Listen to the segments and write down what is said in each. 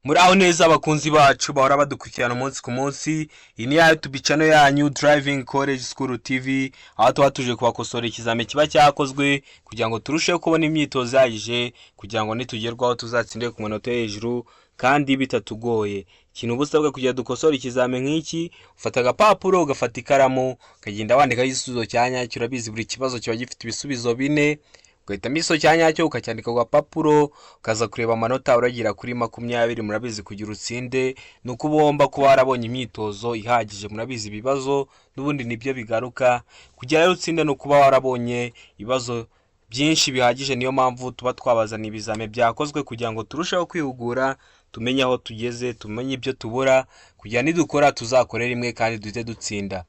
Muraho neza abakunzi bacu bahora badukurikirana umunsi ku munsi. Iyi ni ya YouTube channel yanyu Driving College School TV, aho tuba tuje kubakosora ikizami kiba cyakozwe kugira ngo turusheho kubona imyitozo ihagije, kugira ngo nitugerwaho tuzatsinde ku manota yo hejuru kandi bitatugoye. Ikintu uba usabwa kugira dukosore ikizami nk'iki, ufata agapapuro, ugafata ikaramu, ukagenda wandikaho igisubizo cya nyacyo. Urabizi, buri kibazo kiba gifite ibisubizo bine, ugahitamo igisubizo cya nyacyo ukacyandika ku gapapuro, ukaza kureba amanota uragira kuri 20. Murabizi, kugira utsinde ni uko uba ugomba kuba warabonye imyitozo ihagije. Murabizi, ibibazo n'ubundi nibyo bigaruka. Kugira rero utsinde ni ukuba warabonye ibibazo byinshi bihagije. Niyo mpamvu tuba twabazaniye ibizame byakozwe kugira ngo turusheho kwihugura, tumenye aho tugeze, tumenye ibyo tubura, kugira nidukora tuzakore rimwe kandi duhite dutsinda.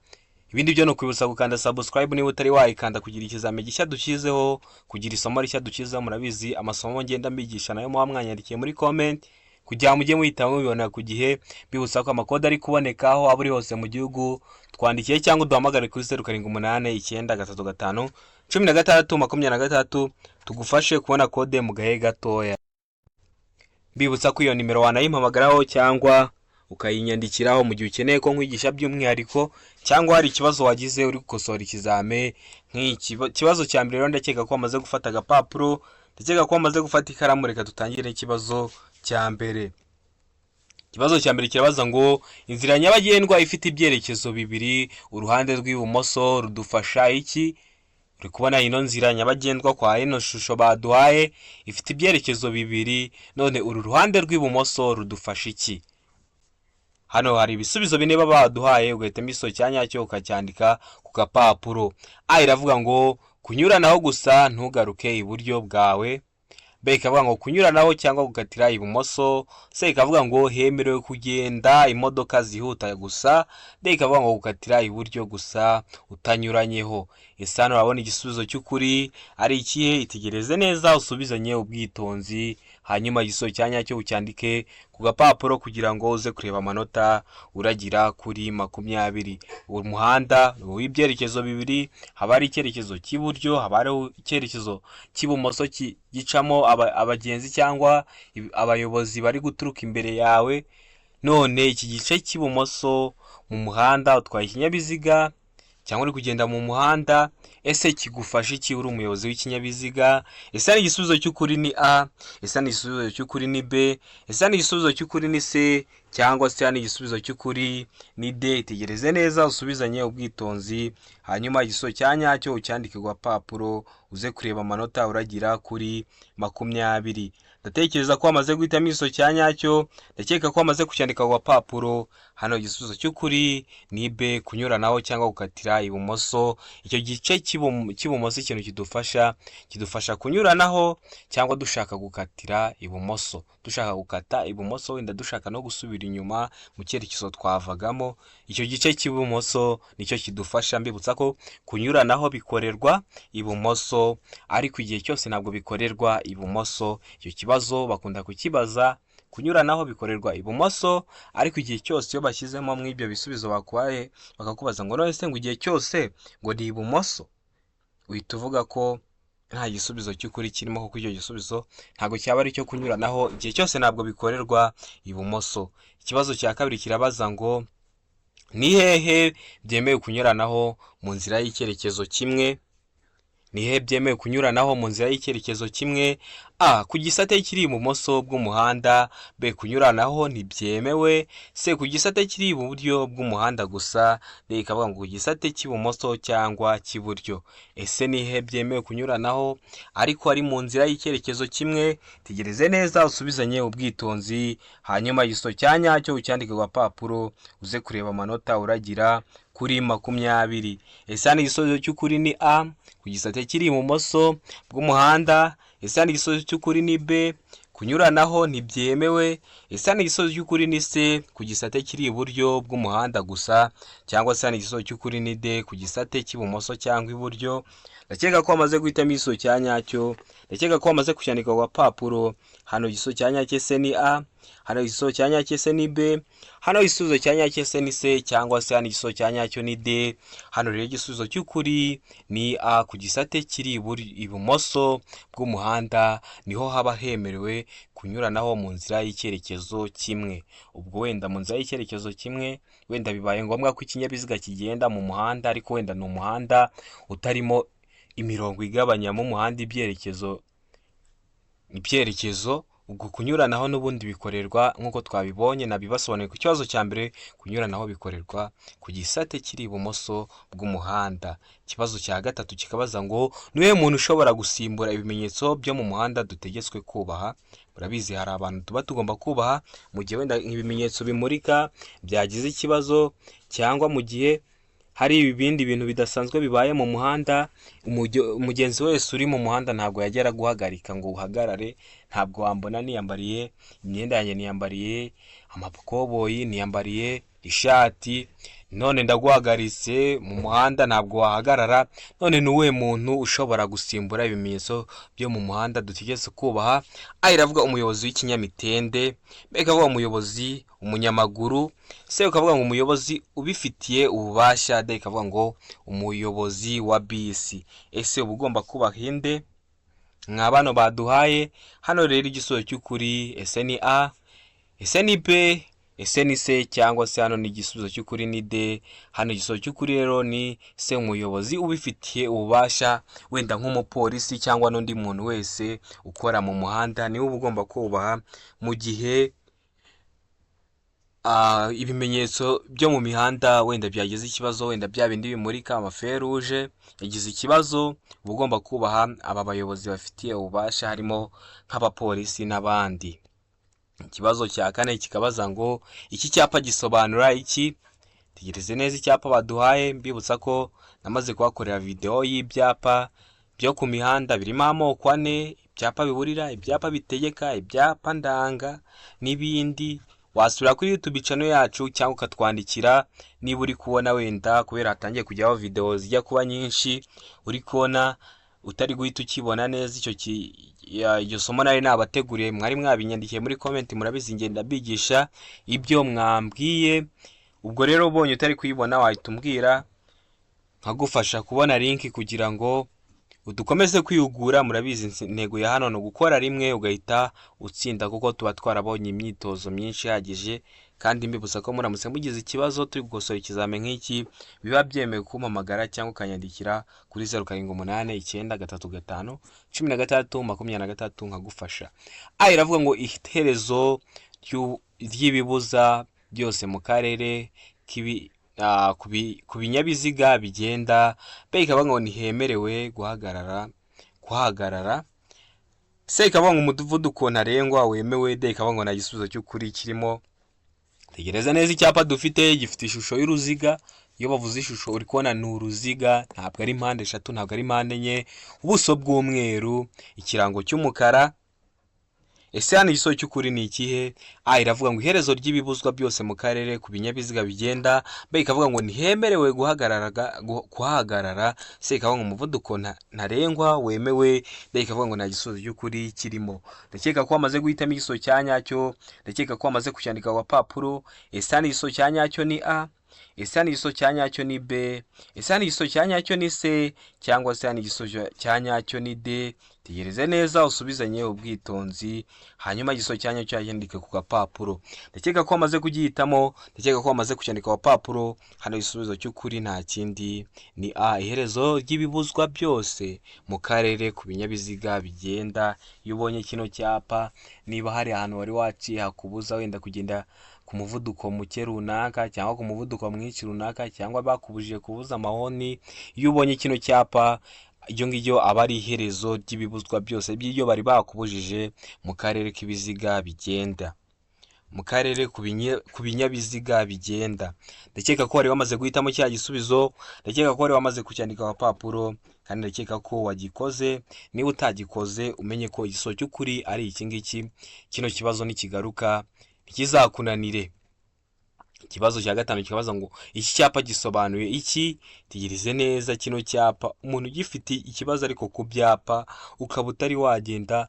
Ibindi byo ni ukwibutsa gukanda subscribe niba utari wayikanda, kugira ikizami gishya dushyizeho, kugira isomo rishya dushyizeho. Murabizi, amasomo ngenda mbigisha nayo muba mwanyandikiye muri comment, kugira ngo mujye muhita mubibona ku gihe. Bibutsa ko amakode ari kuboneka aho waba uri hose mu gihugu. Twandikiye cyangwa uduhamagare kuri 0789351626, tugufashe kubona kode mu gahe gatoya. Mbibutsa ko iyo nimero wanayimpamagaraho cyangwa ukayinyandikiraho mu gihe ukeneye ko nkwigisha by'umwihariko, cyangwa hari ikibazo wagize uri gukosora ikizame nk'iki. Ikibazo cya mbere rero, ndakeka ko wamaze gufata agapapuro, ndakeka ko wamaze gufata ikaramu. Reka dutangire ikibazo cya mbere. Ikibazo cya mbere kirabaza ngo: inzira nyabagendwa ifite ibyerekezo bibiri, uruhande rw'ibumoso rudufasha iki? Uri kubona ino nzira nyabagendwa kwa ino shusho baduhaye ifite ibyerekezo bibiri, none uru ruhande rw'ibumoso rudufasha iki? Hano hari ibisubizo bine baba baduhaye, ugahitamo igisubizo cya nyacyo ukacyandika ku gapapuro. A iravuga ngo kunyuranaho gusa, ntugaruke iburyo bwawe. B ikavuga ngo kunyuranaho cyangwa gukatira ibumoso. C ikavuga ngo hemerewe kugenda imodoka zihuta gusa. D ikavuga ngo gukatira iburyo gusa utanyuranyeho. Ese hano urabona igisubizo cy'ukuri ari ikihe? Itegereze neza, usubizanye ubwitonzi, hanyuma igisubizo cya nyacyo ucyandike ku gapapuro kugira ngo uze kureba amanota uragira kuri 20. Uwo muhanda ni uw'ibyerekezo bibiri, haba hari icyerekezo cy'iburyo, haba hari icyerekezo cy'ibumoso gicamo abagenzi cyangwa abayobozi bari guturuka imbere yawe. None iki gice cy'ibumoso mu muhanda, utwaye ikinyabiziga cyangwa uri kugenda mu muhanda, ese kigufasha iki uri umuyobozi w'ikinyabiziga? Ese hari igisubizo cy'ukuri ni A? Ese hari igisubizo cy'ukuri ni B? Ese hari igisubizo cy'ukuri ni C? Cyangwa se hano igisubizo cy'ukuri ni D? Itegereze neza, usubizanye ubwitonzi, hanyuma igisubizo cya nyacyo ucyandike ku gapapuro, uze kureba amanota uragira kuri 20. Ndatekereza ko wamaze guhitamo igisubizo cya nyacyo, ndakeka ko wamaze kucyandika ku gapapuro. Hano igisubizo cy'ukuri ni B, kunyuranaho cyangwa gukatira ibumoso. Icyo gice cy'ibumoso, ikintu kidufasha, kidufasha kunyuranaho cyangwa dushaka gukatira ibumoso, dushaka gukata ibumoso, wenda dushaka no gusubira inyuma mu cyerekezo twavagamo. Icyo gice cy'ibumoso nicyo kidufasha. Mbibutsa ko kunyuranaho bikorerwa ibumoso, ariko igihe cyose ntabwo bikorerwa ibumoso. Icyo kibazo bakunda kukibaza. Kunyuranaho bikorerwa ibumoso, ariko igihe cyose iyo bashyizemo muri ibyo bisubizo bakuhaye bakakubaza ngo none se ngo igihe cyose ngo ni ibumoso, uhita uvuga ko nta gisubizo cy'ukuri kirimo, kuko icyo gisubizo ntabwo cyaba ari icyo kunyuranaho igihe cyose ntabwo bikorerwa ibumoso. Ikibazo cya kabiri kirabaza ngo: ni hehe byemewe kunyuranaho mu nzira y'icyerekezo kimwe? Ni hehe byemewe kunyuranaho mu nzira y'icyerekezo kimwe? A, ku gisate kiri ibumoso bw'umuhanda. B, kunyuranaho ntibyemewe. C, ku gisate kiri iburyo bw'umuhanda gusa. D ikavuga ngo ku gisate cy'ibumoso cyangwa cy'iburyo. Ese ni hehe byemewe kunyuranaho ariko ari mu nzira y'icyerekezo kimwe? Tegereze neza, usubizanye ubwitonzi, hanyuma igisubizo cya nyacyo ucyandike ku gapapuro, uze kureba amanota uragira kuri 20. Ese hano igisubizo cy'ukuri ni A, ku gisate kiri ibumoso bw'umuhanda? Ese hano igisubizo cy'ukuri ni B, kunyuranaho ntibyemewe? Ese hano igisubizo cy'ukuri ni C, ku gisate kiri iburyo bw'umuhanda gusa? Cyangwa se hano igisubizo cy'ukuri ni D, ku gisate cy'ibumoso cyangwa iburyo? Ndatekereza ko wamaze guhitamo igisubizo cya nyacyo. Ndakeka ko wamaze guhitamo igisubizo cya nyacyo, ndakeka ko wamaze kucyandika ku gapapuro. Hano igisubizo cya nyacyo se ni A, hano igisubizo cya nyacyo se ni B, hano igisubizo cya nyacyo se ni C, cyangwa se hano igisubizo cya nyacyo ni D? Hano rero igisubizo cy'ukuri ni A, ku gisate kiri ibumoso bw'umuhanda niho haba hemerewe kunyuranaho mu nzira y'icyerekezo kimwe. Ubwo wenda mu nzira y'icyerekezo kimwe, wenda bibaye ngombwa ko ikinyabiziga kigenda mu muhanda, ariko wenda ni umuhanda utarimo imirongo igabanyamo umuhanda ibyerekezo. Ubwo kunyuranaho n'ubundi bikorerwa nk'uko twabibonye, nabibasobanuriye ku kibazo cya mbere, kunyuranaho bikorerwa ku gisate kiri ibumoso bw'umuhanda. Ikibazo cya gatatu kikabaza ngo: niwe muntu ushobora gusimbura ibimenyetso byo mu muhanda dutegetswe kubaha? Murabizi, hari abantu tuba tugomba kubaha mu gihe wenda ibimenyetso bimurika byagize ikibazo, cyangwa mu gihe hari ibindi bintu bidasanzwe bibaye mu muhanda. Umugenzi wese uri mu muhanda ntabwo yagera guhagarika ngo uhagarare. Ntabwo wambona niyambariye imyenda yanjye, niyambariye amakoboyi, niyambariye ishati, none ndaguhagaritse mu muhanda, ntabwo wahagarara. None ni uwuhe muntu ushobora gusimbura ibimenyetso byo mu muhanda dutegetse kubaha? A iravuga umuyobozi w'ikinyamitende, B ikavuga umuyobozi umunyamaguru, C ikavuga ngo umuyobozi ubifitiye ububasha, D ikavuga ngo umuyobozi wa bisi. Ese uba ugomba kubaha inde mwa bano baduhaye? Hano rero igisubizo cy'ukuri ese ni A, ese ni B, ese ni C, cyangwa se hano ni igisubizo cy'ukuri ni D? Hano igisubizo cy'ukuri rero ni C, umuyobozi ubifitiye ububasha, wenda nk'umupolisi cyangwa n'undi muntu wese ukora mu muhanda, niwe uba ugomba kubaha mu gihe ibimenyetso byo mu mihanda wenda byagize ikibazo, wenda bya bindi bimurika, amaferuje yagize ikibazo, uba ugomba kubaha aba bayobozi bafitiye ububasha, harimo nk'abapolisi n'abandi. Ikibazo cya kane kikabaza ngo: iki cyapa gisobanura iki? Tegereze neza icyapa baduhaye. Mbibutsa ko namaze kuhakorera videwo y'ibyapa byo ku mihanda birimo amoko ane: ibyapa biburira, ibyapa bitegeka, ibyapa ndanga n'ibindi. Wasubira kuri YouTube channel yacu cyangwa ukatwandikira niba uri kubona wenda kubera hatangiye kujyaho videwo zijya kuba nyinshi, uri kubona utari guhita ukibona neza icyo iryo somo nari nabateguriye. Mwari mwabinyandikiye muri comment, murabizi ngenda mbigisha ibyo mwambwiye. Ubwo rero ubonye utari kuyibona, wahita umbwira nkagufasha kubona link kugira ngo dukomeze kwihugura. Murabizi, intego ya hano ni ugukora rimwe ugahita utsinda, kuko tuba twarabonye imyitozo myinshi ihagije. Kandi mbibutsa ko muramutse mugize ikibazo turi gukosora ikizami nk'iki, biba byemewe kumpamagara cyangwa ukanyandikira kuri 0789351623 nkagufasha. A iravuga ngo iherezo ry'ibibuza byose mu karere ku binyabiziga bigenda, B ikavuga ngo ntihemerewe guhagarara, C ikavuga ngo umuvuduko ntarengwa wemewe, D ikavuga ngo nta gisubizo cy'ukuri kirimo. Tegereza neza icyapa dufite, gifite ishusho y'uruziga. Iyo bavuze ishusho, uri kubona ni uruziga, ntabwo ari mpande eshatu, ntabwo ari mpande enye, ubuso bw'umweru, ikirango cy'umukara. Ese hano igisubizo cy'ukuri ni ikihe? A iravuga ngo iherezo ry'ibibuzwa byose mu karere ku binyabiziga bigenda, B ikavuga ngo ntihemerewe kuhagarara, C ikavuga ngo umuvuduko ntarengwa wemewe, D ikavuga ngo nta gisubizo cy'ukuri kirimo. Ndakeka ko wamaze guhitamo igisubizo cya nyacyo, ndakeka ko wamaze kucyandika ku gapapuro. Ese hano igisubizo cya nyacyo ni A, ese hano igisubizo cya nyacyo ni B, ese hano igisubizo cya nyacyo ni C, cyangwa se hano igisubizo cya nyacyo ni D? Tegereze neza, usubizanye ubwitonzi, hanyuma igisubizo cya nyacyo cyandike ku gapapuro. Ndakeka ko wamaze kugihitamo, ndakeka ko wamaze kucyandika ku gapapuro. Hano igisubizo cy'ukuri nta kindi ni A, iherezo ry'ibibuzwa byose mu karere ku binyabiziga bigenda. Iyo ubonye kino cyapa, niba hari ahantu wari waciye hakubuza wenda kugenda ku muvuduko muke runaka cyangwa ku muvuduko mwinshi runaka, cyangwa bakubujije kuvuza amahoni, iyo ubonye kino cyapa, iryo ngiryo aba ari iherezo ry'ibibuzwa byose by'ibyo bari bakubujije mu karere k'ibiziga bigenda, mu karere ku binyabiziga bigenda. Ndakeka ko wari wamaze guhitamo cya gisubizo, ndakeka ko wari wamaze kucyandika ku gapapuro, kandi ndakeka ko wagikoze. Niba utagikoze, umenye ko igisubizo cy'ukuri ari iki ngiki. Kino kibazo nikigaruka ntikizakunanire. Ikibazo cya gatanu kikabaza ngo iki cyapa gisobanuye iki? Tegereze neza kino cyapa, umuntu ugifite ikibazo ariko ku byapa ukaba utari wagenda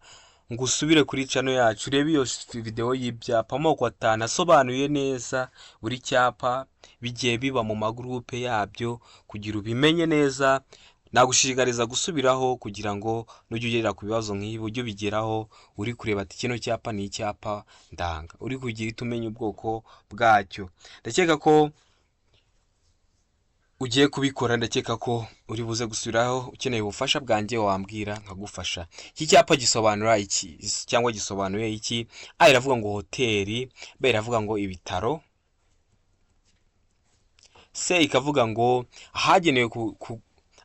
ngo usubire kuri channel yacu urebe iyo video y'ibyapa amoko 5 asobanuye neza buri cyapa bigiye biba mu magurupe yabyo kugira ubimenye neza. Nagushishikariza gusubiraho kugira ngo nujya ugera ku bibazo nk'ibi ujye ubigeraho uri kureba ati kino cyapa ni icyapa ndanga, uri kugira uhite umenya ubwoko bwacyo. Ndakeka ko ugiye kubikora, ndakeka ko uri buze gusubiraho. Ukeneye ubufasha bwanjye wambwira nkagufasha. Iki cyapa gisobanura iki cyangwa gisobanuye iki? A iravuga ngo hoteli, B iravuga ngo ibitaro, C ikavuga ngo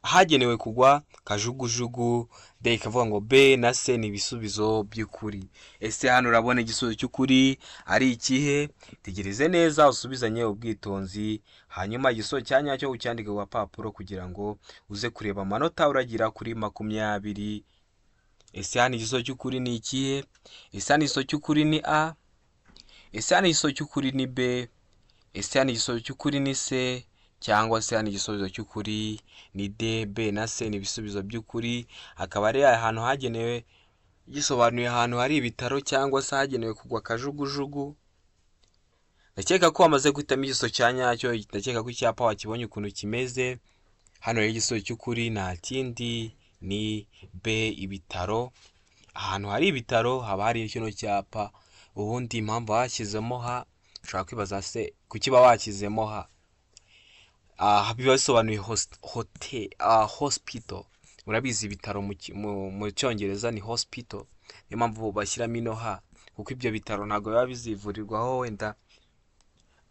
ahagenewe kugwa kajugujugu, D ikavuga ngo B na C ni ibisubizo by'ukuri. Ese hano urabona igisubizo cy'ukuri ari ikihe? Tegereze neza usubizanye ubwitonzi, hanyuma igisubizo cya nyacyo ucyandike ku gapapuro kugira ngo uze kureba amanota uragira kuri 20. Ese hano igisubizo cy'ukuri ni ikihe? Ese hano igisubizo cy'ukuri ni A? Ese hano igisubizo cy'ukuri ni B? Ese hano igisubizo cy'ukuri ni C? Cyangwa se hano igisubizo cy'ukuri ni D? B na C ni ibisubizo by'ukuri. Akaba ari ahantu hagenewe, gisobanuye ahantu hari ibitaro cyangwa se hagenewe kugwa kajugujugu. Ndakeka ko wamaze guhitamo igisubizo cya nyacyo, ndakeka ko icyapa wakibonye ukuntu kimeze. Hano rero igisubizo cy'ukuri nta kindi ni B, ibitaro. Ahantu hari ibitaro haba hari kino cyapa. Ubundi impamvu bashyizemo H, ushobora kwibaza se kuki baba bashyizemo H? Biba bisobanuye hospital. Murabizi ibitaro mu cyongereza ni hospital, niyo mpamvu bashyiramo ino H, kuko ibyo bitaro ntabwo biba bizivurirwaho wenda,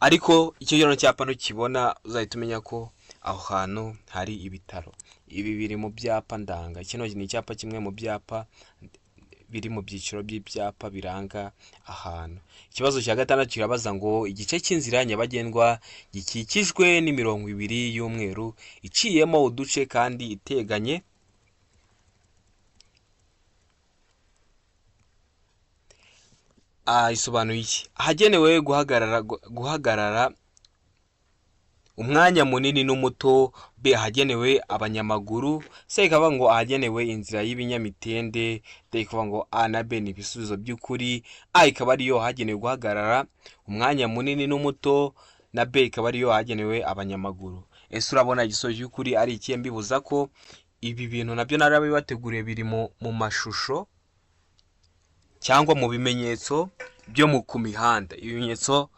ariko icyo kino cyapa nukibona uzahita umenya ko aho hantu hari ibitaro. Ibi biri mu byapa ndanga. Kino ni icyapa kimwe mu byapa biri mu byiciro by'ibyapa biranga ahantu. Ikibazo cya gatandatu kirabaza ngo igice cy'inzira nyabagendwa gikikijwe n'imirongo 2 y'umweru iciyemo uduce kandi iteganye. Isobanuye iki? Ahagenewe guhagarara umwanya munini n'umuto, B ahagenewe abanyamaguru, C ikavuga ngo ahagenewe inzira y'ibinyamitende, D ikavuga ngo A na B ni ibisubizo by'ukuri. A ikaba ariyo ahagenewe guhagarara umwanya munini n'umuto, na B ikaba ariyo ahagenewe abanyamaguru. Ese urabona igisubizo cy'ukuri ari ikihe? Mbibuza ko ibi bintu nabyo narabibateguriye biri mu mashusho cyangwa mu bimenyetso byo ku mihanda, ibimenyetso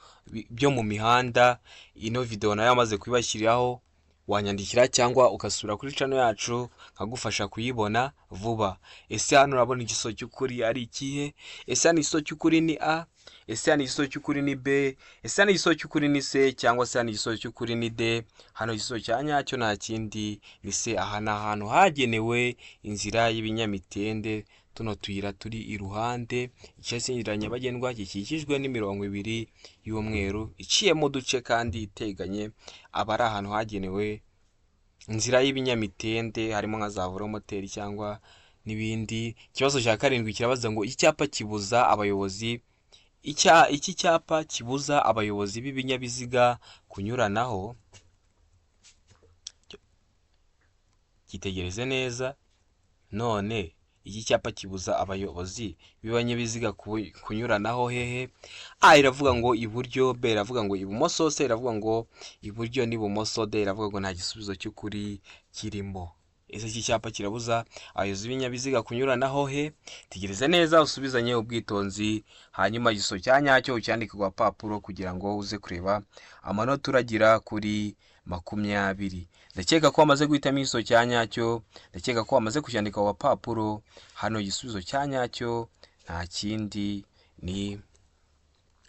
byo mu mihanda. Ino video nayo amaze kubibashyiriraho, wanyandikira cyangwa ugasura kuri channel yacu nkagufasha kuyibona vuba. Ese hano urabona igisubizo cy'ukuri ari ikihe? Ese hano igisubizo cy'ukuri ni A? Ese hano igisubizo cy'ukuri ni B? Ese hano igisubizo cy'ukuri ni C? Cyangwa se hano igisubizo cy'ukuri ni D? Hano igisubizo cya nyacyo nta kindi ni C. Aha ni ahantu hagenewe inzira y'ibinyamitende, tuno tuyira turi iruhande. Igice cy'inzira nyabagendwa gikikijwe n'imirongo 2 y'umweru iciyemo uduce kandi iteganye, aba ari ahantu hagenewe inzira y'ibinyamitende, harimo nka za velomoteri cyangwa n'ibindi. Ikibazo cya karindwi kirabaza ngo icyapa kibuza abayobozi, iki cyapa kibuza abayobozi b'ibinyabiziga kunyuranaho. Cyitegereze neza. None iki cyapa kibuza abayobozi b'ibinyabiziga kunyuranaho hehe? A iravuga ngo iburyo, B iravuga ngo ibumoso, C iravuga ngo iburyo n'ibumoso, D iravuga ngo nta gisubizo cy'ukuri kirimo. Ese iki cyapa kirabuza abayobozi b'ibinyabiziga kunyuranaho he? Tegereze neza usubizanye ubwitonzi, hanyuma igisubizo cya nyacyo ucyandike ku gapapuro kugira ngo uze kureba amanota uragira kuri 20. Ndakeka ko wamaze guhitamo igisubizo cya nyacyo, ndakeka ko wamaze kucyandika ku gapapuro. Hano igisubizo cya nyacyo nta kindi ni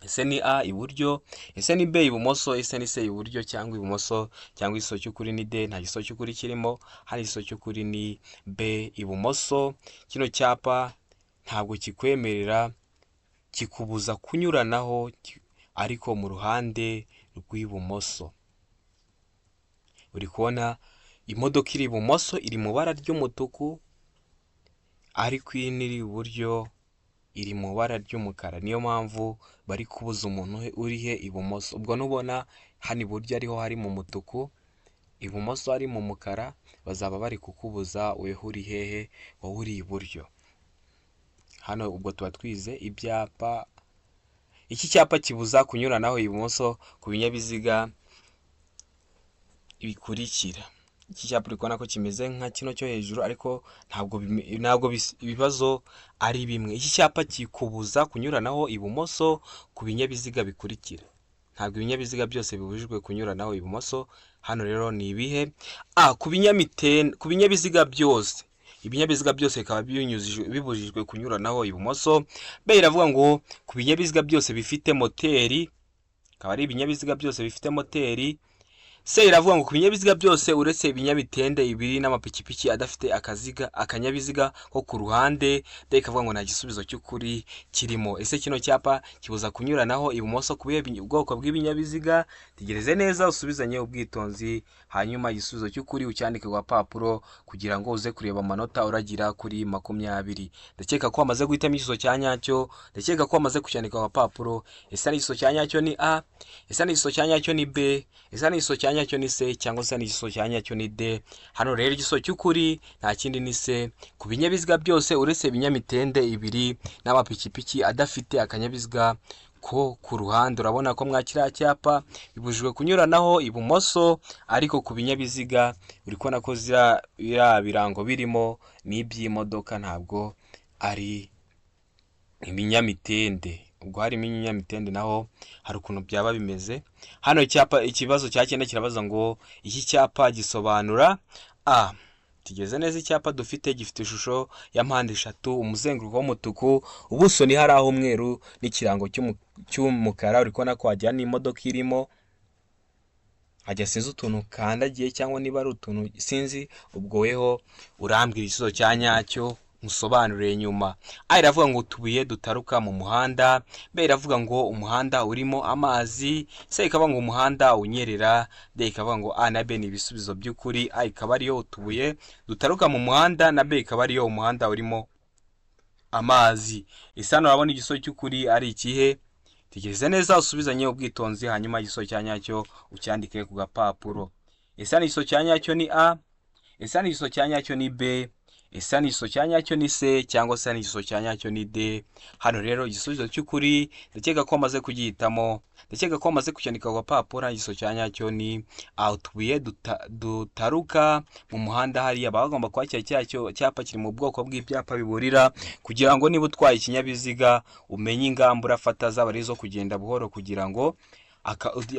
ese ni A iburyo, ese ni B ibumoso, ese ni C iburyo cyangwa ibumoso, cyangwa igisubizo cy'ukuri ni D. Nta gisubizo cy'ukuri kirimo, hano igisubizo cy'ukuri ni B ibumoso. Kino cyapa ntabwo kikwemerera, kikubuza kunyuranaho ariko mu ruhande rw'ibumoso. Uri kubona imodoka iri ibumoso iri mu bara ry'umutuku, ariko iyi iri iburyo Iri mu ibara ry'umukara, niyo mpamvu bari kubuza umuntu uri he? Ibumoso. Ubwo nubona hano iburyo ariho hari mu mutuku, ibumoso ari mu mukara, bazaba bari kukubuza. Weho uri hehe? Wowe uri iburyo. Hano ubwo tuba twize ibyapa. Iki cyapa kibuza kunyuranaho ibumoso ku binyabiziga bikurikira. Iki cyapa uri kubona ko kimeze nka kino cyo hejuru, ariko ntabwo ibibazo ari bimwe. Iki cyapa kikubuza kunyuranaho ibumoso ku binyabiziga bikurikira. Ntabwo ibinyabiziga byose bibujijwe kunyuranaho ibumoso. Hano rero ni ibihe? A, ku binyamitende, ku binyabiziga byose, ibinyabiziga byose bikaba bibujijwe kunyuranaho ibumoso. B iravuga ngo ku binyabiziga byose bifite moteri, akaba ari ibinyabiziga byose bifite moteri. C iravuga ngo ku binyabiziga byose uretse ibinyamitende ibiri n'amapikipiki adafite akaziga, akanyabiziga ko ku ruhande. D ikavuga ngo nta gisubizo cy'ukuri kirimo. Ese kino cyapa kibuza kunyuranaho ibumoso ku buhe bwoko bw'ibinyabiziga? Tegereze neza, usubizanye ubwitonzi, hanyuma igisubizo cy'ukuri ucyandike ku gapapuro kugira ngo uze kureba amanota uragira kuri 20. Ndakeka ko wamaze guhitamo igisubizo cya nyacyo, ndakeka ko wamaze kucyandika ku gapapuro. Ese ni igisubizo cya nyacyo ni A? Ese ni igisubizo cya nyacyo ni B? Ese ni igisubizo cya nyacyo ni C? Cyangwa se ni igisubizo cya nyacyo ni D? Hano rero igisubizo cy'ukuri nta kindi ni C, ku binyabiziga byose uretse ibinyamitende ibiri n'amapikipiki adafite akanyabiziga ko ku ruhande. Urabona ko mwa kiriya cyapa bibujijwe kunyuranaho ibumoso, ariko ku binyabiziga uri kubona ko biriya birango birimo ni iby'imodoka, ntabwo ari ibinyamitende. Ubwo harimo ibinyamitende naho hari ukuntu byaba bimeze. Hano icyapa, ikibazo cya cyenda kirabaza ngo iki cyapa gisobanura A. Tugeze neza. Icyapa dufite gifite ishusho ya mpande eshatu, umuzenguruko w'umutuku, ubuso ni hari aho umweru n'ikirango cy'umukara. Uri kubona ko wagira n'imodoka irimo hajya, sinzi utuntu ukandagiye cyangwa niba ari utuntu sinzi. Ubwo weho urambwira igisubizo cya nyacyo, nkusobanurire nyuma. A iravuga ngo utubuye dutaruka mu muhanda, B iravuga ngo umuhanda urimo amazi, C ikavuga ngo umuhanda unyerera, D ikavuga ngo A na B ni ibisubizo by'ukuri. A ikaba ariyo utubuye dutaruka mu muhanda, na B ikaba ariyo umuhanda urimo amazi. Ese hano urabona igisubizo cy'ukuri ari ikihe? Tegereza neza, usubizanye ubwitonzi, hanyuma igisubizo cya nyacyo ucyandike ku gapapuro. Ese hano igisubizo cya nyacyo ni A? Ese hano igisubizo cya nyacyo ni B? Ese hano igisubizo cya nyacyo ni C? Cyangwa se hano igisubizo cya nyacyo ni D? Hano rero igisubizo cy'ukuri ndakeka ko wamaze kugihitamo, ndakeka ko wamaze kucyandika ku gapapuro. Igisubizo cya nyacyo ni A, utubuye dutaruka mu muhanda. Hariya baba bagomba kuhashyira cya cyapa kiri mu bwoko bw'ibyapa biburira, kugira ngo niba utwaye ikinyabiziga umenye ingamba urafata, zaba ari izo kugenda buhoro, kugira ngo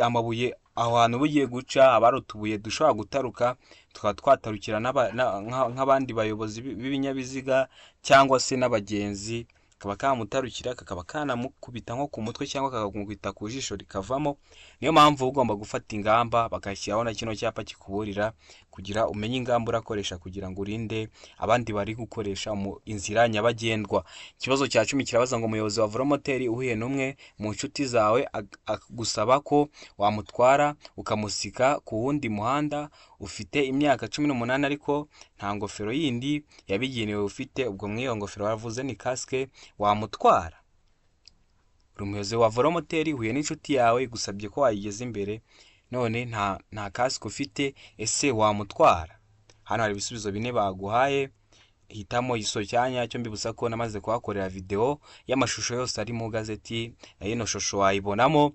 amabuye aho hantu uba ugiye guca haba hari utubuye dushobora gutaruka, tukaba twatarukira nk'abandi bayobozi b'ibinyabiziga cyangwa se n'abagenzi, kaba kamutarukira kakaba kanamukubita nko ku mutwe cyangwa kakamukubita ku jisho rikavamo. Niyo mpamvu uba ugomba gufata ingamba, bagashyiraho na kino cyapa kikuburira kugira umenye ingamba urakoresha kugira ngo urinde abandi bari gukoresha mu inzira nyabagendwa. Ikibazo cya 10 kirabaza ngo umuyobozi wa velomoteri uhuye n'umwe mu nshuti zawe agusaba ko wamutwara ukamusika ku wundi muhanda, ufite imyaka 18 ariko nta ngofero yindi yabigenewe ufite, ubwo muri iyo ngofero bavuze ni kasike, wamutwara? Uri umuyobozi wa velomoteri, uhuye n'inshuti yawe igusabye ko wayigeza imbere, none nta kasike ufite, ese wamutwara? Hano hari ibisubizo bine baguhaye, hitamo igisubizo cya nyacyo. Mbibutsa ko namaze kuhakorera videwo y'amashusho yose ari mu gazeti, na ino shusho wayibonamo.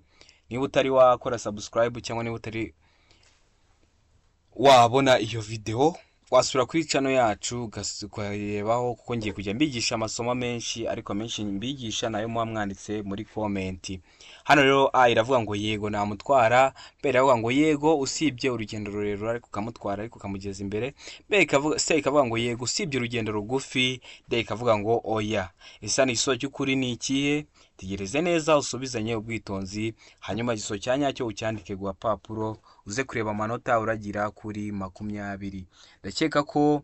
Niba utari wakora subscribe cyangwa niba utari wabona iyo videwo, wasura kuri channel yacu ukayirebaho, kuko ngiye kujya mbigisha amasomo menshi, ariko menshi mbigisha nayo muba mwanditse muri comment. Hano rero A iravuga ngo yego, namutwara. B iravuga ngo yego, usibye urugendo rurerure, ariko ukamutwara ariko ukamugeza imbere. B ikavuga, C ikavuga ngo yego, usibye urugendo rugufi. D ikavuga ngo oya. Ese hano igisubizo cy'ukuri ni ikihe? Tegereze neza, usubizanye ubwitonzi, hanyuma igisubizo cya nyacyo ucyandike ku gapapuro, uze kureba amanota uragira kuri 20. Ndakeka ko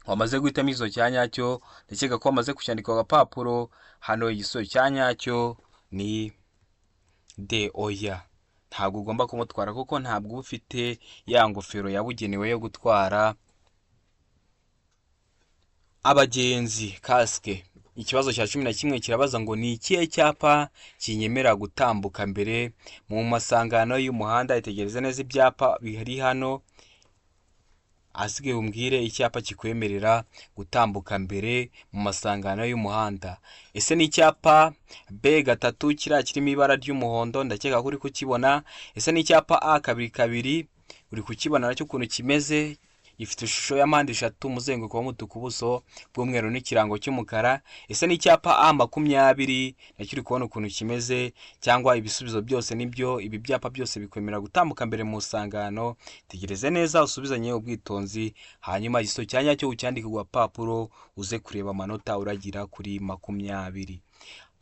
wamaze guhitamo igisubizo cya nyacyo, ndakeka ko wamaze kucyandika ku gapapuro. Hano igisubizo cya nyacyo ni D, oya, ntabwo ugomba kumutwara kuko ntabwo uba ufite ya ngofero yabugenewe yo gutwara abagenzi, kasike. Ikibazo cya 11 kirabaza ngo: ni ikihe cyapa kinyemerera gutambuka mbere mu masangano y'umuhanda? Itegereze neza ibyapa biri hano, ahasigaye umbwire icyapa kikwemerera gutambuka mbere mu masangano y'umuhanda. Ese ni icyapa B3, kiriya kirimo ibara ry'umuhondo? Ndakeka ko uri kukibona. Ese ni icyapa A22? Uri kukibona nacyo ukuntu kimeze? Gifite ishusho ya mpande eshatu, umuzenguruko w'umutuku, ubuso bw'umweru n'ikirango cy'umukara. Ese ni icyapa A20? Nacyo uri kubona ukuntu kimeze? Cyangwa ibisubizo byose nibyo? Ibi byapa byose bikwemerera gutambuka mbere mu isangano. Tegereze neza, usubizanye ubwitonzi, hanyuma igisubizo cya nyacyo ucyandike ku gapapuro, uze kureba amanota uragira kuri 20.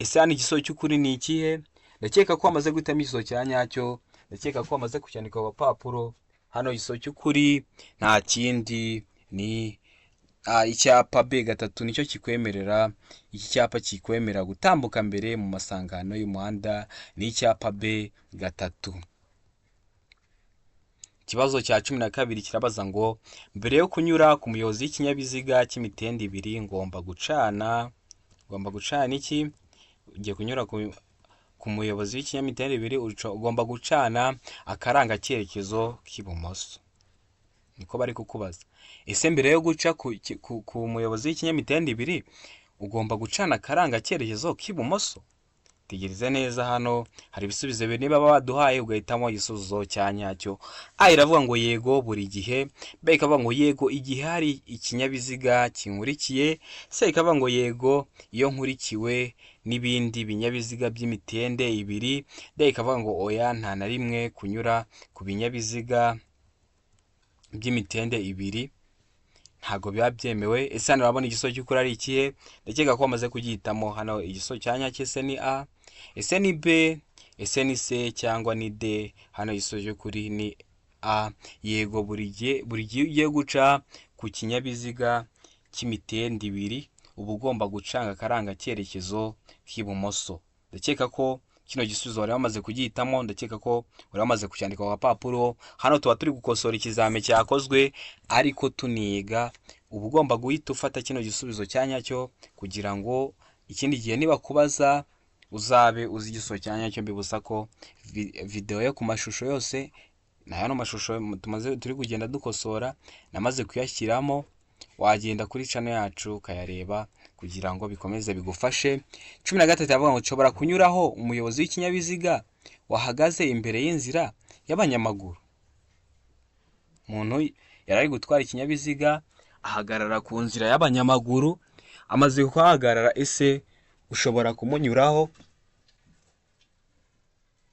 Ese hano igisubizo cy'ukuri ni ikihe? Ndakeka ko wamaze guhitamo igisubizo cya nyacyo, ndakeka ko wamaze kucyandika ku gapapuro. Hano igisubizo cy'ukuri nta kindi, ni icyapa B3, nicyo kikwemerera. Iki cyapa kikwemerera gutambuka mbere mu masangano y'umuhanda ni icyapa B3. Ikibazo cya 12 kirabaza ngo: mbere yo kunyura ku muyobozi w'ikinyabiziga cy'imitende ibiri ngomba gucana iki? Ugiye kunyura ku muyobozi w'ikinyamitende ibiri, ugomba gucana akarangacyerekezo k'ibumoso, niko bari kukubaza. Ese mbere yo guca ku muyobozi w'ikinyamitende ibiri ugomba gucana akarangacyerekezo k'ibumoso? Tegereze neza, hano hari ibisubizo bibiri niba baduhaye, ugahitamo igisubizo cya nyacyo. A iravuga ngo yego buri gihe, B ikavuga ngo yego igihe hari ikinyabiziga kinkurikiye, C ikavuga ngo yego iyo nkurikiwe n'ibindi binyabiziga by'imitende ibiri, D ikavuga ngo oya, nta na rimwe kunyura ku binyabiziga by'imitende ibiri ntabwo biba byemewe. Ese hano urabona igisubizo cy'ukuri ari ikihe? Ndakeka ko wamaze kugihitamo. Hano igisubizo cya nyacyo, ese ni A, ese ni B, ese ni C cyangwa ni D? Hano igisubizo cy'ukuri ni A, yego buri gihe. Buri gihe ugiye guca ku kinyabiziga cy'imitende ibiri uba ugomba gucana akarangacyerekezo k'ibumoso. Ndakeka ko kino gisubizo wari wamaze kugihitamo, ndakeka ko wari wamaze kucyandika ku gapapuro. Hano tuba turi gukosora ikizami cyakozwe ariko tuniga. Uba ugomba guhita ufata kino gisubizo cya nyacyo kugira ngo ikindi gihe nibakubaza uzabe uzi igisubizo cya nyacyo. Mbibutsa ko videwo yo ku mashusho yose na yano mashusho tumaze turi kugenda dukosora namaze kuyashyiramo, wagenda kuri channel yacu ukayareba kugira ngo bikomeze bigufashe. 13 yavuga ngo: nshobora kunyuraho umuyobozi w'ikinyabiziga wahagaze imbere y'inzira y'abanyamaguru? Umuntu yari ari gutwara ikinyabiziga ahagarara ku nzira y'abanyamaguru, amaze kuhagarara, ese ushobora kumunyuraho?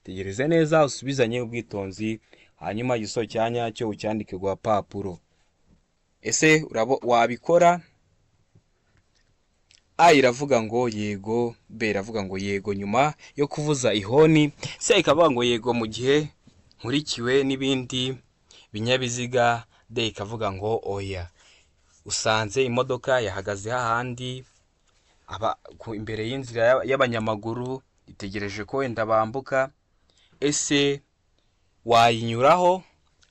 Tegereze neza, usubizanye ubwitonzi, hanyuma igisubizo cya nyacyo ucyandike ku gapapuro. Ese wabikora? A iravuga ngo yego, B iravuga ngo yego nyuma yo kuvuza ihoni, C ikavuga ngo yego mu gihe nkurikiwe n'ibindi binyabiziga, D ikavuga ngo oya. Usanze imodoka yahagaze hahandi aba imbere y'inzira y'abanyamaguru, itegereje ko wenda bambuka, ese wayinyuraho?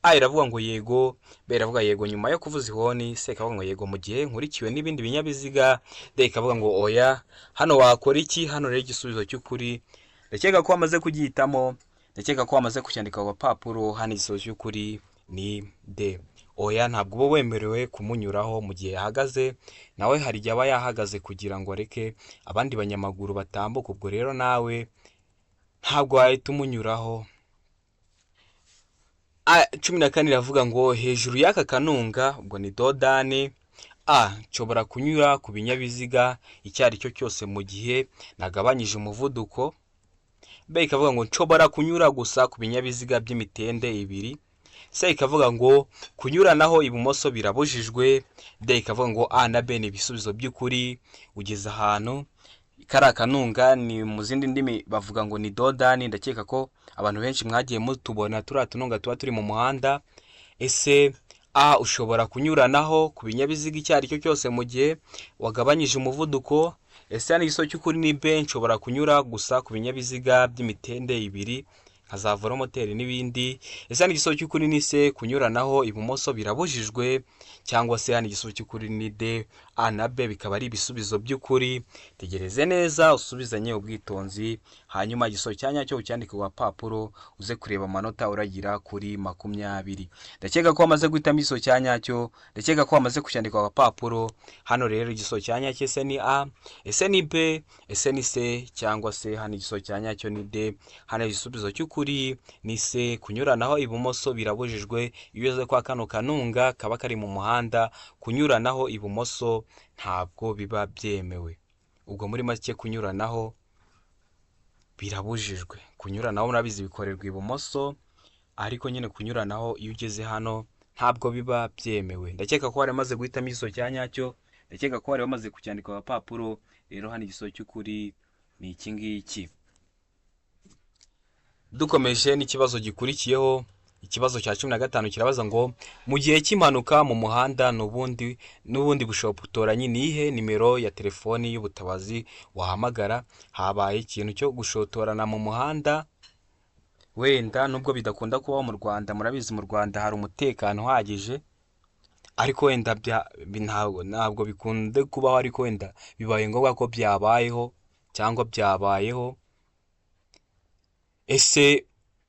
A iravuga ngo yego, B iravuga yego nyuma yo kuvuza ihoni, C ikavuga ngo yego mu gihe nkurikiwe n'ibindi binyabiziga, D ikavuga ngo oya. Hano wakora iki? Hano rero igisubizo cy'ukuri ndakeka ko wamaze kugihitamo, ndakeka ko wamaze kucyandika ku gapapuro. Hano igisubizo cy'ukuri ni D, oya, ntabwo uba wemerewe kumunyuraho mu gihe yahagaze. Nawe hari igihe aba yahagaze kugira ngo areke abandi banyamaguru batambuka, ubwo rero nawe ntabwo wahita umunyuraho. 14 iravuga ngo: hejuru y'aka kanunga, ubwo ni dos d'âne, A nshobora kunyura ku binyabiziga icyo ari cyo cyose mu gihe nagabanyije umuvuduko, B ikavuga ngo nshobora kunyura gusa ku binyabiziga by'imitende ibiri, C ikavuga ngo kunyuranaho ibumoso birabujijwe, D ikavuga ngo A na B ni ibisubizo by'ukuri. Ugeze ahantu kariya kanunga, ni mu zindi ndimi bavuga ngo ni dos d'âne, ndakeka ko abantu benshi mwagiye mutubona turiya tununga tuba turi mu muhanda. Ese A ushobora kunyuranaho ku binyabiziga icyo ari cyo cyose mu gihe wagabanyije umuvuduko? Ese hano igisubizo cy'ukuri ni B, nshobora kunyura gusa ku binyabiziga by'imitende ibiri? nka za velomoteri n'ibindi. Ese hano igisubizo cy'ukuri ni C, kunyuranaho ibumoso birabujijwe, cyangwa se hano igisubizo cy'ukuri ni D? A na B bikaba ari ibisubizo by'ukuri. Tegereze neza, usubizanye ubwitonzi, hanyuma igisubizo cya nyacyo ucyandike ku gapapuro, uze kureba amanota uragira kuri 20. Ndakeka ko wamaze guhitamo igisubizo cya nyacyo, ndakeka ko wamaze kucyandika ku gapapuro. Hano rero igisubizo cya nyacyo ese ni A, ese ni B, ese ni C, cyangwa se hano igisubizo cya nyacyo ni D? Hano igisubizo cy'ukuri ni C, kunyuranaho ibumoso birabujijwe. Iyo ugeze kwa kano kanunga kaba kari mu muhanda, kunyuranaho ibumoso ntabwo biba byemewe. Ubwo muri make kunyuranaho birabujijwe. Kunyuranaho murabizi bikorerwa ibumoso, ariko nyine kunyuranaho iyo ugeze hano ntabwo biba byemewe. Ndakeka ko wari wamaze guhitamo igisubizo cya nyacyo, ndakeka ko wari wamaze kucyandika ku gapapuro. Rero hano igisubizo cy'ukuri ni iki ngiki. Dukomeje n'ikibazo gikurikiyeho, ikibazo cya 15 kirabaza ngo: mu gihe cy'impanuka mu muhanda n'ubundi bushotoranyi, ni iyihe nimero ya telefoni y'ubutabazi wahamagara? Habaye ikintu cyo gushotorana mu muhanda, wenda nubwo bidakunda kubaho mu Rwanda, murabizi mu Rwanda hari umutekano uhagije, ariko wenda ntabwo bikunze kubaho, ariko wenda bibaye ngombwa ko byabayeho cyangwa byabayeho, ese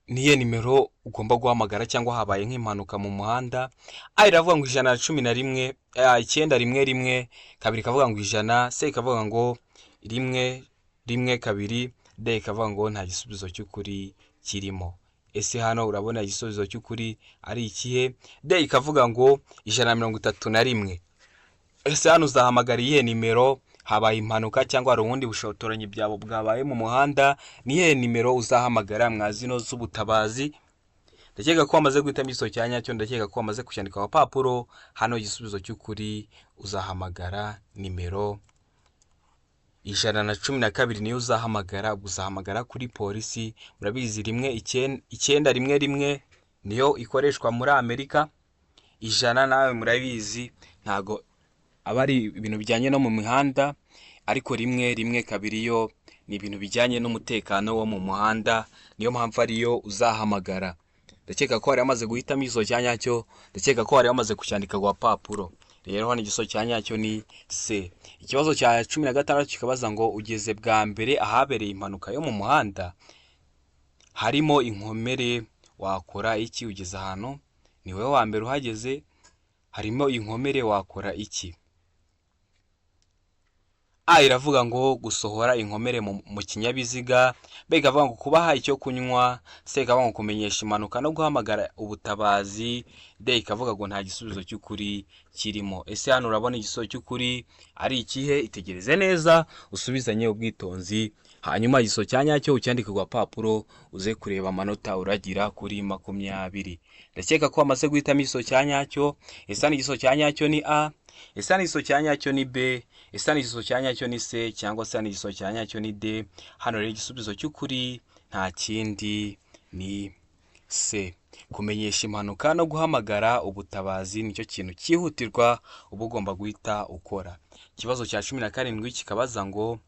niyo nimero ugomba guhamagara, cyangwa habaye nk'impanuka mu muhanda? A iravuga ngo 111, 911, kabiri ikavuga ngo 100, C ikavuga ngo 112, D ikavuga ngo nta gisubizo cy'ukuri kirimo. Ese hano urabona igisubizo cy'ukuri ari ikihe? D ikavuga ngo 131. Ese hano uzahamagara iyihe nimero? Habaye impanuka cyangwa hari ubundi bushotoranyi byabo bwabaye mu muhanda, ni iyihe nimero uzahamagara mwa zino z'ubutabazi? Ndakeka ko wamaze guhitamo igisubizo cya nyacyo, ndakeka ko wamaze kucyandika ku gapapuro. Hano igisubizo cy'ukuri, uzahamagara nimero 112, niyo uzahamagara. Uzahamagara kuri polisi. Murabizi 1911 niyo ikoreshwa muri Amerika. 100 nawe murabizi ntago aba ari ibintu bijyanye no mu mihanda, ariko 112 yo ni ibintu bijyanye n'umutekano wo mu muhanda, niyo mpamvu ariyo uzahamagara. Ndakeka ko wari wamaze guhitamo igisubizo cya nyacyo, ndakeka ko wari wamaze kucyandika ku gapapuro. Rero hano igisubizo cya nyacyo ni C. Ikibazo cya 16 kikabaza ngo: ugeze bwa mbere ahabereye impanuka yo mu muhanda harimo inkomere, wakora iki? Ugeze ahantu, ni wowe wa mbere uhageze, harimo inkomere, wakora iki? A iravuga ngo gusohora inkomere mu kinyabiziga, B ikavuga ngo kubaha icyo kunywa, C ikavuga ngo kumenyesha impanuka no guhamagara ubutabazi, D ikavuga ngo nta gisubizo cy'ukuri kirimo. Ese hano urabona igisubizo cy'ukuri ari ikihe? Itegereze neza, usubizanye ubwitonzi, hanyuma igisubizo cya nyacyo ucyandike ku gapapuro, uze kureba amanota uragira kuri 20. Ndakeka ko wamaze guhitamo igisubizo cya nyacyo. Ese hano igisubizo cya nyacyo ni A, ese hano igisubizo cya nyacyo ni B, ese hano igisubizo cya nyacyo ni C, cyangwa se hano igisubizo cya nyacyo ni D? Hano rero igisubizo cy'ukuri nta kindi ni C. Kumenyesha impanuka no guhamagara ubutabazi nicyo kintu cyihutirwa uba ugomba guhita ukora. Ikibazo cya 17 kikabaza ngo: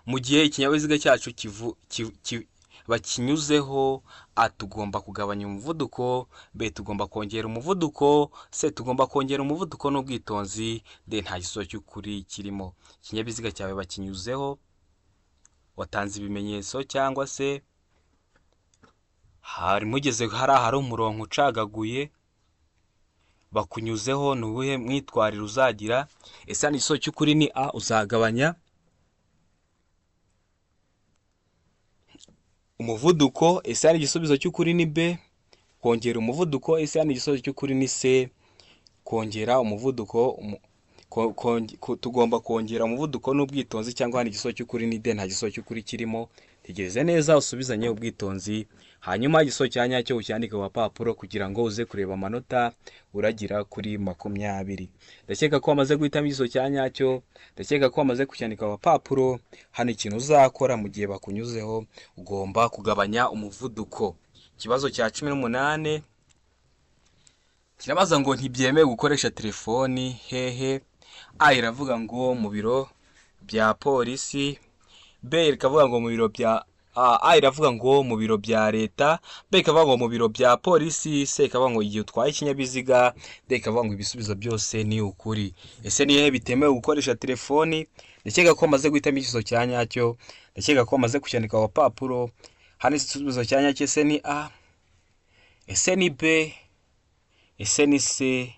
mu gihe ikinyabiziga cyacu bakinyuzeho, A tugomba kugabanya umuvuduko, B tugomba kongera umuvuduko, C tugomba kongera umuvuduko n'ubwitonzi, D nta gisubizo cy'ukuri kirimo. Ikinyabiziga cyawe bakinyuzeho, watanze ibimenyetso, cyangwa se hari mugeze hariya hari umurongo ucagaguye, bakunyuzeho, ni uwuhe mwitwarire uzagira? Ese hano igisubizo cy'ukuri ni A, uzagabanya umuvuduko, ese hano igisubizo cy'ukuri ni B, kongera umuvuduko, ese hano igisubizo cy'ukuri ni C, kongera umuvuduko, tugomba kongera umuvuduko n'ubwitonzi, cyangwa hano igisubizo cy'ukuri ni D, nta gisubizo cy'ukuri kirimo. Tegereze neza, usubizanye ubwitonzi, hanyuma igisubizo cya nyacyo ucyandike ku gapapuro kugira ngo uze kureba amanota uragira kuri 20. Ndakeka ko wamaze guhitamo igisubizo cya nyacyo, ndakeka ko wamaze kucyandika ku gapapuro. Hano ikintu uzakora mu gihe bakunyuzeho, ugomba kugabanya umuvuduko. Ikibazo cya 18 kirabaza ngo: ntibyemewe gukoresha telefoni hehe? A iravuga ngo mu biro bya polisi, B ikavuga ngo mu biro bya A iravuga ngo mu biro bya leta, B ikavuga ngo mu biro bya polisi, C ikavuga ngo igihe utwaye ikinyabiziga, D ikavuga ngo ibisubizo byose ni ukuri. Ese ni hehe bitemewe gukoresha telefoni? Ndakeka ko wamaze guhitamo igisubizo cya nyacyo, ndakeka ko wamaze kucyandika ku gapapuro. Hano igisubizo cya nyacyo ese ni A, ese ni B, ese ni C,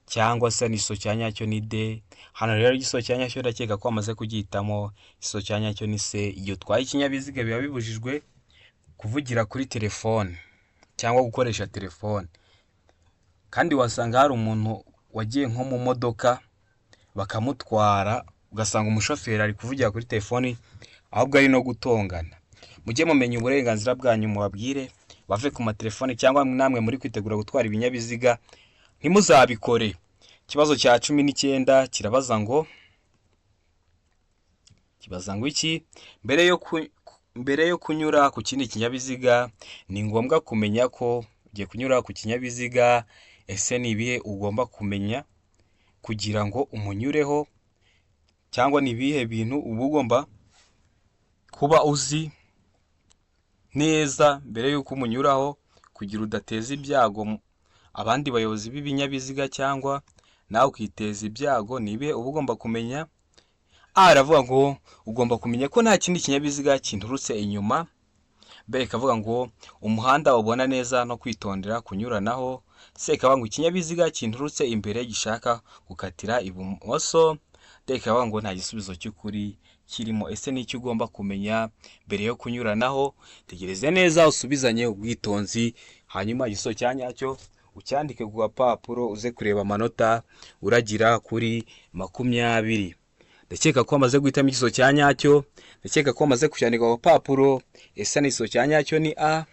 cyangwa se igisubizo cya nyacyo ni D? Hano rero igisubizo cya nyacyo ndakeka ko wamaze kugihitamo, igisubizo cya nyacyo ni C. Igihe utwaye ikinyabiziga biba bibujijwe kuvugira kuri telefone cyangwa gukoresha telefone. Kandi wasanga hari umuntu wagiye nko mu modoka bakamutwara, ugasanga umushoferi ari kuvugira kuri telefoni ahubwo ari no gutongana. Mujye mumenya uburenganzira bwanyu, mubabwire bave ku matelefoni, cyangwa namwe muri kwitegura gutwara ibinyabiziga ntimuzabikore. Ikibazo cya 19 kirabaza ngo, kibaza ngo iki? Mbere yo kunyura ku kindi kinyabiziga ni ngombwa kumenya ko ugiye kunyura ku kinyabiziga. Ese ni ibihe ugomba kumenya kugira ngo umunyureho, cyangwa ni ibihe bintu uba ugomba kuba uzi neza mbere y'uko umunyuraho kugira udateza ibyago abandi bayobozi b'ibinyabiziga cyangwa nawe ukiteza ibyago? Ni ibihe uba ugomba kumenya? A aravuga ngo ugomba kumenya ko nta kindi kinyabiziga kinturutse inyuma. B ikavuga ngo umuhanda ubona neza no kwitondera kunyuranaho. C ikavuga ngo ikinyabiziga kinturutse imbere gishaka gukatira ibumoso. D ikavuga ngo nta gisubizo cy'ukuri kirimo. Ese ni icyo ugomba kumenya mbere yo kunyuranaho? Tegereze neza, usubizanye ubwitonzi, hanyuma igisubizo cya nyacyo ucyandike ku gapapuro, uze kureba amanota uragira kuri 20. Ndakeka ko wamaze guhitamo igisubizo cya nyacyo, ndakeka ko wamaze kucyandika ku gapapuro. Ese ni igisubizo cya nyacyo ni A,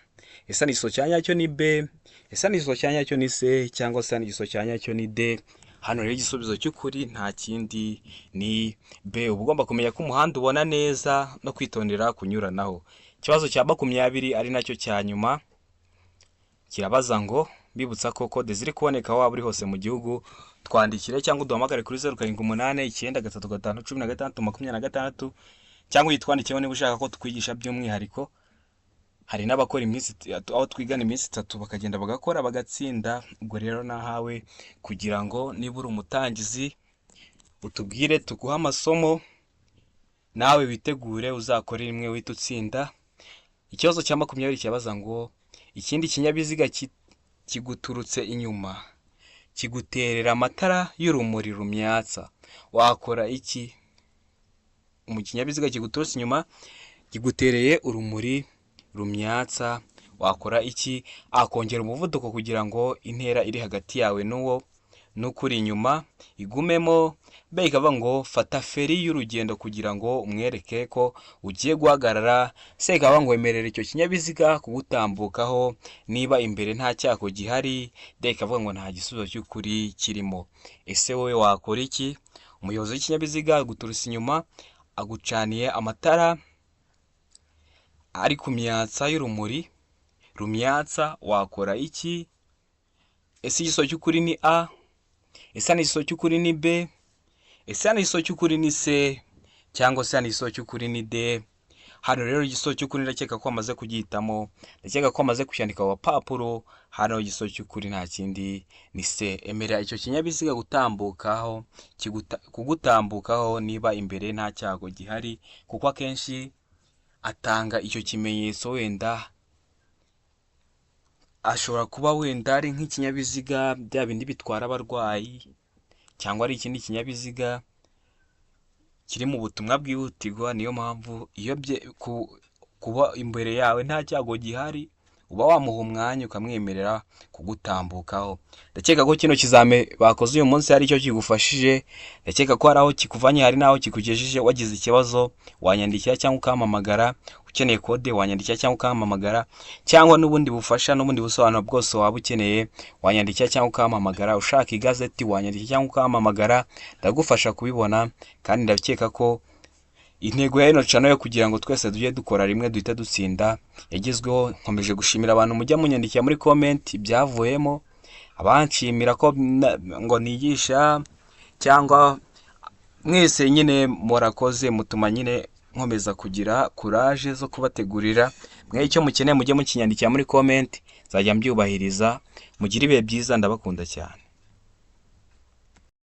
ese ni igisubizo cya nyacyo ni B, ese ni igisubizo cya nyacyo ni C, cyangwa se ni igisubizo cya nyacyo ni D? Hano rero igisubizo cy'ukuri nta kindi ni B. Uba ugomba kumenya ko umuhanda ubona neza no kwitondera kunyuranaho. Ikibazo cya 20 ari nacyo cya nyuma kirabaza ngo, mbibutsa ko kode ziri kuboneka aho waba uri hose mu gihugu, twandikire cyangwa uduhamagare kuri 0789351626, cyangwa uyitwandikireho niba ushaka ko tukwigisha by'umwihariko. Hari n'abakora iminsi, aho twigana iminsi 3 bakagenda bagakora bagatsinda. Ubwo rero nahawe kugira ngo niba uri umutangizi utubwire tuguhe amasomo, nawe witegure uzakore rimwe uhite utsinda. Ikibazo cya 20 kirabaza ngo ikindi kinyabiziga kiguturutse inyuma kiguterera amatara y'urumuri rumyatsa, wakora iki? Mu kinyabiziga kiguturutse inyuma kigutereye urumuri rumyatsa, wakora iki? A, kongera umuvuduko kugira ngo intera iri hagati yawe n'uwo n'ukuri inyuma igumemo. B ikavuga ngo fata feri y'urugendo kugira ngo umwereke ko ugiye guhagarara. C ikavuga ngo wemerera icyo kinyabiziga kugutambukaho niba imbere nta cyago gihari. D ikavuga ngo nta gisubizo cy'ukuri kirimo. Ese wowe wakora iki? Umuyobozi w'ikinyabiziga aguturutse inyuma agucaniye amatara ari ku myatsa y'urumuri rumyatsa, wakora iki? Ese igisubizo cy'ukuri ni A, ese hano igisubizo cy'ukuri ni B, ese hano igisubizo cy'ukuri ni C, cyangwa se hano igisubizo cy'ukuri ni D? Hano rero igisubizo cy'ukuri ndakeka ko wamaze kugihitamo, ndakeka ko wamaze kucyandika ku gapapuro. Hano igisubizo cy'ukuri nta kindi ni C. Emerera icyo kinyabiziga gutambukaho, kugutambukaho niba imbere nta cyago gihari, kuko akenshi atanga icyo kimenyetso wenda ashobora kuba wenda ari nk'ikinyabiziga bya bindi bitwara abarwayi, cyangwa ari ikindi kinyabiziga kiri mu butumwa bwihutirwa. Niyo mpamvu iyo kuba imbere yawe nta cyago gihari uba wamuha umwanya ukamwemerera kugutambukaho. Ndakeka ko kino kizame bakoze uyu munsi hari icyo kigufashije, ndakeka ko hari aho kikuvanye hari n'aho kikugejeje. Wagize ikibazo wanyandikira cyangwa ukampamagara, ukeneye kode wanyandikira cyangwa ukampamagara, cyangwa n'ubundi bufasha n'ubundi busobanuro bwose waba ukeneye wanyandikira cyangwa ukampamagara, ushaka igazeti wanyandikira cyangwa ukampamagara, ndagufasha kubibona. Kandi ndakeka ko intego ya ino channel yo kugira ngo twese tujye dukora rimwe duhite dutsinda yagezweho. Nkomeje gushimira abantu mujya munyandikira muri comment ibyavuyemo, abanshimira ko ngo nigisha, cyangwa mwese nyine murakoze, mutuma nyine nkomeza kugira courage zo kubategurira. Mwe icyo mukeneye mujye mukinyandikira muri comment, nzajya mbyubahiriza. Mugire ibihe byiza, ndabakunda cyane.